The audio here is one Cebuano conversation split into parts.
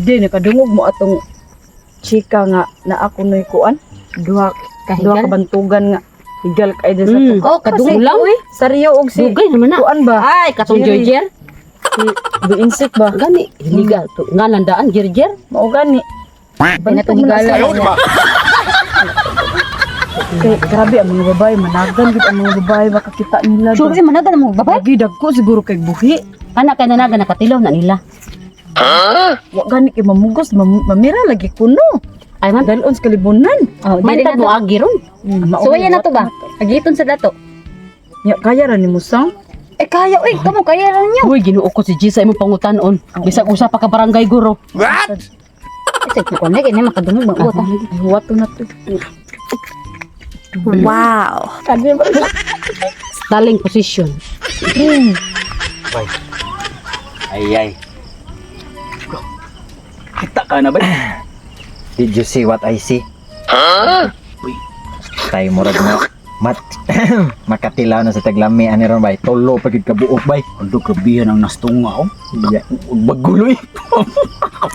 Hindi nakadungog mo atong chika nga na ako noy kuan. Duha duha Kahigal? ka bantugan nga higal kay din sa tuka. Oh, kadungog lang. Sariyo og si Dugay naman na. kuan ba? Ay, katong Jerry. Jerjer. Si Biinsik ba? Gani, hiliga to. Nga nandaan Jerjer. Mao gani. Bantog man na higala. sa Ayaw, di ba? Kay grabe ang mga babae, managan gid ang mga babae makakita nila. Sure, eh, managan mo babae. Lagi dagko siguro kay buhi. Ana kay nanagan nakatilaw na nila. Wa gani kay mamugos, mamira lagi kuno. Ay man, Dalon sa kalibunan. Oh, may dili tag na mo to. agi ron. Mao So ayan na to ba? Agiton sa dato. Ya kaya ra ni musang. Eh kaya oy, kamo kaya ra ninyo. Uy, Ginoo ko si Gisa imong pangutanon. Bisag usa pa ka barangay guro. What? Sa ko na kay makadungog ba uta. Ay, huwato na to. Wow. Stalling position. Bay. Ay ay. Kita ka na ba? Did you see what I see? Tay murag na mat makatilaw na sa taglami ani ron bay. Tulo pa gid ka buok bay. Ando, grabihan ang nastunga oh. Yeah. Baguloy.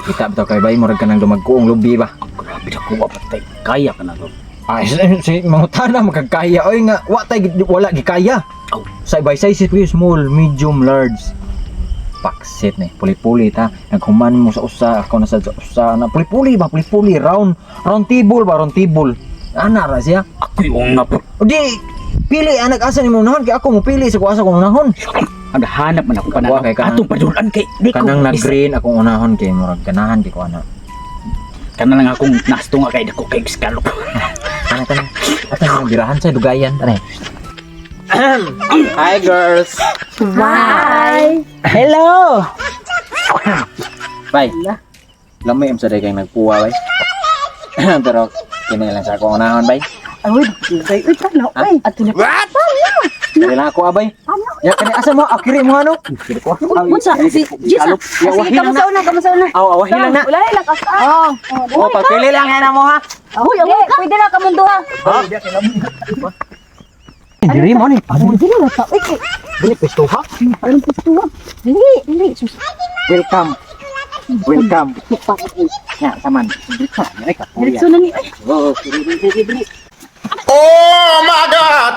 Kita bitaw kay bay murag ka nang dumagkuong lubi ba. Grabe na kuha patay. Kaya ka na to. Ay si, si mangutana makagkaya oy nga wa tay wala gikaya. Aw. Sa by sizes po yun, small, medium, large. Paksit ni, puli-puli ta. Naghuman mo sa usa, ako na sa usa na puli-puli ba, puli-puli round round table ba, round table. Ana ra siya. Ako yung nga po. O di pili anak asa nimo unahon kay ako mo pili sa ko asa ko unahon. Naghanap man ako Wa, kay pananaw. kanang- Atong padulan kay di ko. Kanang na green akong unahon kay murag ganahan kay ko ana. Kana lang akong nastunga kay dako kay skalop. Kana kana. Ata nang birahan sa dugayan tani. Hi girls. Hi. Hello. Bye. Lamay am sa day kay nagpuwa bay. Pero kini lang sa akong unahon bay. Ay, uy, dugay uy tanaw ay. Ato na. What? Kini lang ako abay. Ya kani asa mo akiri mo ano? Unsa si Gisa? Ya Sige, wahi kamo lang sa na. una, kamo sa una. Aw awahi lang na. Wala lang asa. Oh. Oh, pagpili lang yan mo ha. Uy, Di, pwede na kamong duha. Diri mo ni. Dili ra ta. Uy, Dili pisto ha. anong gusto? Dili, dili. Sus, Welcome. Welcome. Ya, saman. Ay, kapuya. Diretso na ni. Ay, Oh, dili dili dili. Oh my God!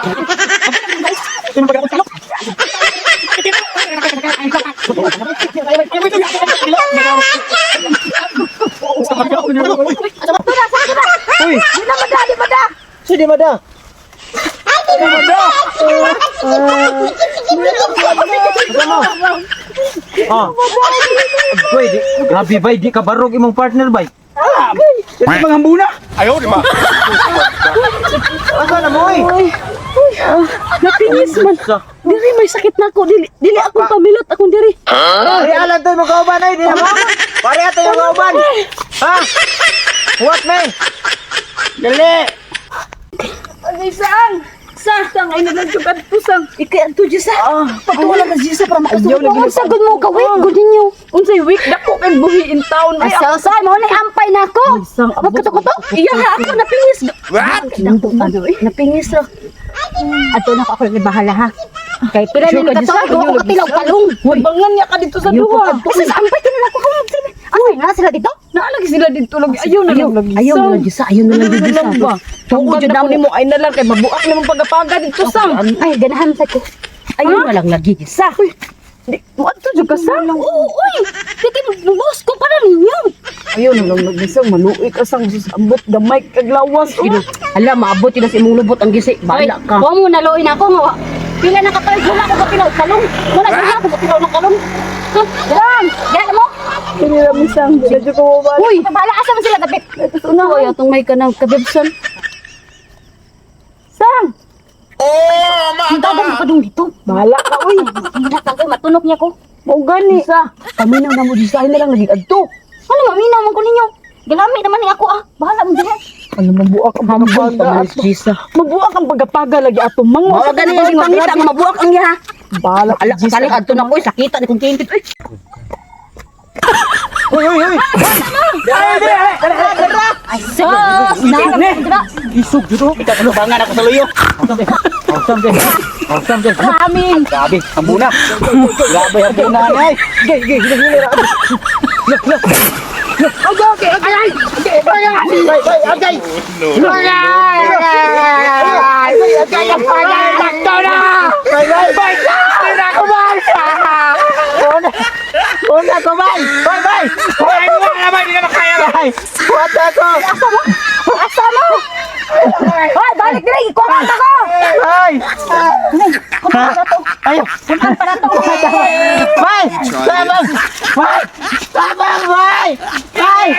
Uy, Di na mada, di mada. si di mada. Ah. Boy, di, grabe bay, di ka barog imong partner bay. Dito mga hambuna. Ayaw, di ba? Asa na mo oy? Napingis man. Diri may sakit na ako. Dili dili akong pamilot akong diri. Pare alam to imong kauban ay, di na mo. Pare ato imong kauban. Ha? What man? Dali. Ay, sang. Sa Sang ay nalang jud adto sang. Ikay adto Gisa. Pagtuwa lang ka Gisa para Ayaw, makasulod. lagi Unsa gud mo gawin gud ninyo? Unsay week dako kay buhi in town ay. Asa usa mo na ampay na ako. Sang abot. Magkuto-kuto. Iya ha ako napingis. What? Napingis ra. Ato na ako ako bahala ha. Kay pila Sure ni ka, Jisa? katuog ako katilaw talong. Bangan niya ka dito sa duha. Asa sa ampay ka na ako kamo. Ano na sila dito? Naalagi sila dito lagi. Ayaw na lang lagi. Ayaw na lang Gisa, ayaw na lang Ayaw Gisa. na lang ba? Tuod Tungod jud na namo. nimo ay na lang kay mabuak namang pagapaga dito sang. Ay ganahan sa ko. Ayaw na lang lagi Gisa. Di mo adto jud ka sang. Oo, uy. Di kay boss ko para ninyo. Ayaw na lang lagi sang maluoy ka sang sus ambot gamay kag lawas. Ino, ala maabot yun na sa imong lubot ang gisi. Bahala ka. Wa mo naluoy na ako nga. Pila na katuig wala ko kapilaw talong. Wala wala ko kapilaw ng kalong. Huh? Dam, gana mo. Kini ra mi sang di na jud ko mabalik. Uy, bahala asa man sila dapit. Una ko atong may kanang kabibson. Sang. Oh my Ang dagan God! pa dong dito. Bahala ka uy. Wala ka ko matunok niya ko. Mao gani. Gisa, paminaw na mo Gisa, ayaw na lang lagi adto. Ano maminaw man ko ninyo? Galami naman ni ako ah. Bahala mo diha. Ano mabuak ang Hambol pagapaga. pa man ato. si Gisa. Mabuak ang pagapaga lagi ato mang. Mao gani ang pangita nga mabuak ang iya. Bahala Ala ka kaling adto na ko sakita ni kong tintit. Uy, Uy, uy, uy. Ay sus, na. Isog jud oh. Ikaw ako sa luyo. Awesome din. Awesome din. Amin. Grabe, hambuna. Grabe hambuna ay. Gay, gay, gay, gay. Look, look. Okay, okay, ay! Okay, ay! Ay, ay, okay! Ay, ay, ay, ay, ay, na! Bay, bay, bay! Una ko, bay! Una, una ko, bay! Bay, bay! Bay, wala, bay! Hindi na makaya, bay! Buhat ako! Asa mo? Asa mo? Hoy, balik diri, ikuha ka ko. Bay! Kumain na to. Ayaw! Kumain pa na to. Bay! Tabang! Bay! Tabang, bay! Bay!